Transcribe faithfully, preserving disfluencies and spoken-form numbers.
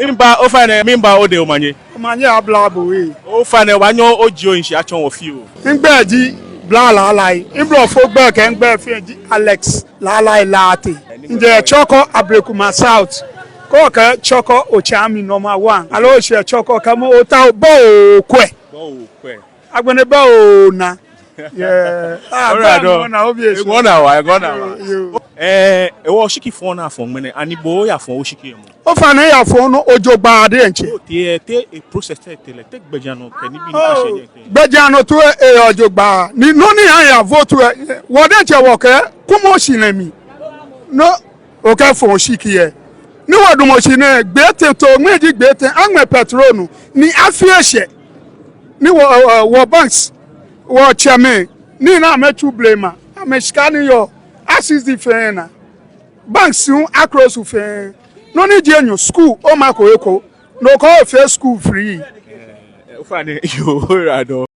Miba, ofainɛ, miba odɛŋ omanye. Omanye abla bo ee. Ofainɛ, wɔnyɛɔ ojie ohe shi otsɔɔ wɔ fioo. Migbɛi ji Bla Lalai. Miblɔfo gbɛi kɛ migbɛi fɛɛ ji Alex Lalai Lartey. Mijɛ Chorkor Ablekuma South. Kɛ okɛɛ Chorkor, otsɛ mi number one. Aloo oshɛ Chorkor, kɛɛmɔ Otao Bɔɔkwɛ. Bɔɔkwɛ. Agbɛnɛ Bɔɔna. Yeah. Ah, Bɔɔna, obvious. Egɔŋ naa waa, egɔŋ naa waa. Yoo, yoo. Eh, ewɔ oshiki fɔŋ ni afɔɔ ŋmɛnɛ, ani bo oyafɔɔ oshiki lɛ momo? Ofainɛ miyafɔɔ nɔ jogbaŋŋ diɛŋtsɛ. Te, te e process tɛɛ tɛɛ lɛ, te gbɛjianɔ kɛ nibii ni kase nɛkɛ. Gbɛjianɔtoo lɛ, eyɛ jogbaŋŋ. Ni nɔ ni aya vote lɛ, wɔ diɛŋtsɛ wɔkɛɛ kumɔ shi lɛ mli. No, okɛfɔɔ oshiki lɛ. Ni wɔdamɔ shi nɛɛ, gbɛ etɛ too, ŋmɛnɛ ji gbɛ etɛ, aŋmɛ petrol nɔ, ni afi eshɛ. Ni wɔ, ɛ, ɛ, wɔ banks, wɔtsɛmɛi, ni amɛtsu blema, amɛshika ni yɔɔ, a seize fɛɛ naa. Banks hu a close fɛɛ. Nɔ ni ji enyɔ, school, omaŋ ko eko, no ko ofee school free. Eh, ofainɛ, yoo, oyiwaladɔŋŋ.